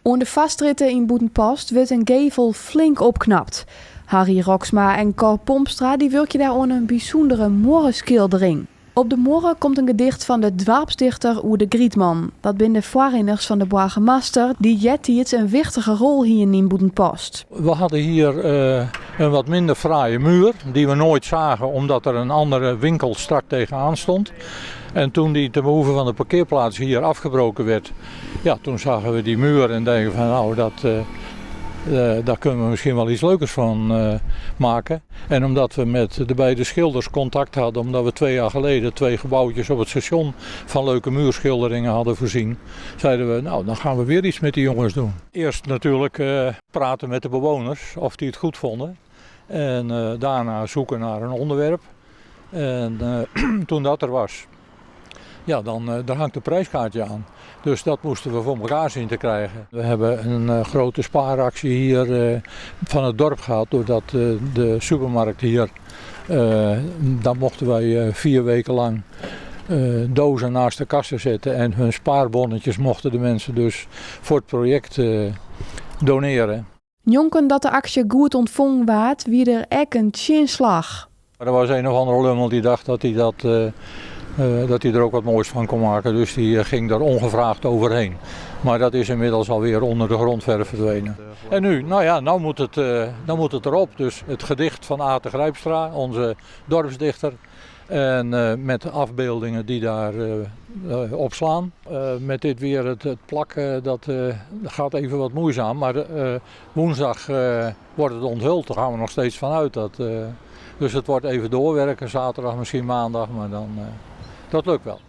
Oan de Foarstrjitte yn Bûtenpost wurdt in gevel flink opknapt. Harry Roxma en Cor Pompstra dy wurkje dêr oan in bysûndere muorreskildering. Op de muorre komt in gedicht fan de doarpsdichter oer de Grytman. Dat binne de foarrinners fan de boargemaster dy't eartiids in wichtige rol hienen yn Bûtenpost. We hadden hier een wat minder fraaie muur, die we nooit zagen omdat er een andere winkel strak tegenaan stond. En toen die ten behoeve van de parkeerplaats hier afgebroken werd, ja, toen zagen we die muur en denken van nou, dat, daar kunnen we misschien wel iets leukers van maken. En omdat we met de beide schilders contact hadden, omdat we 2 jaar geleden twee gebouwtjes op het station van leuke muurschilderingen hadden voorzien, zeiden we nou, dan gaan we weer iets met die jongens doen. Eerst natuurlijk praten met de bewoners of die het goed vonden. En daarna zoeken naar een onderwerp. En toen dat er was, ja, dan daar hangt een prijskaartje aan. Dus dat moesten we voor elkaar zien te krijgen. We hebben een grote spaaractie hier van het dorp gehad, doordat de supermarkt hier, daar mochten wij 4 weken lang dozen naast de kassen zetten. En hun spaarbonnetjes mochten de mensen dus voor het project doneren. Njonken dat de aksje goed ûntfongen waard, wie der ek in tsjinslach. Er was een of andere lummel die dacht dat hij er ook wat moois van kon maken. Dus die ging daar ongevraagd overheen. Maar dat is inmiddels alweer onder de grond verder verdwenen. En nu, nou ja, nou moet het, nou moet het erop. Dus het gedicht van Ate Grijpstra, onze dorpsdichter. En met afbeeldingen die daar op slaan. Met dit weer, het plakken, dat gaat even wat moeizaam. Maar woensdag wordt het onthuld, daar gaan we nog steeds van uit. Dus het wordt even doorwerken, zaterdag, misschien maandag, maar dan, dat lukt wel.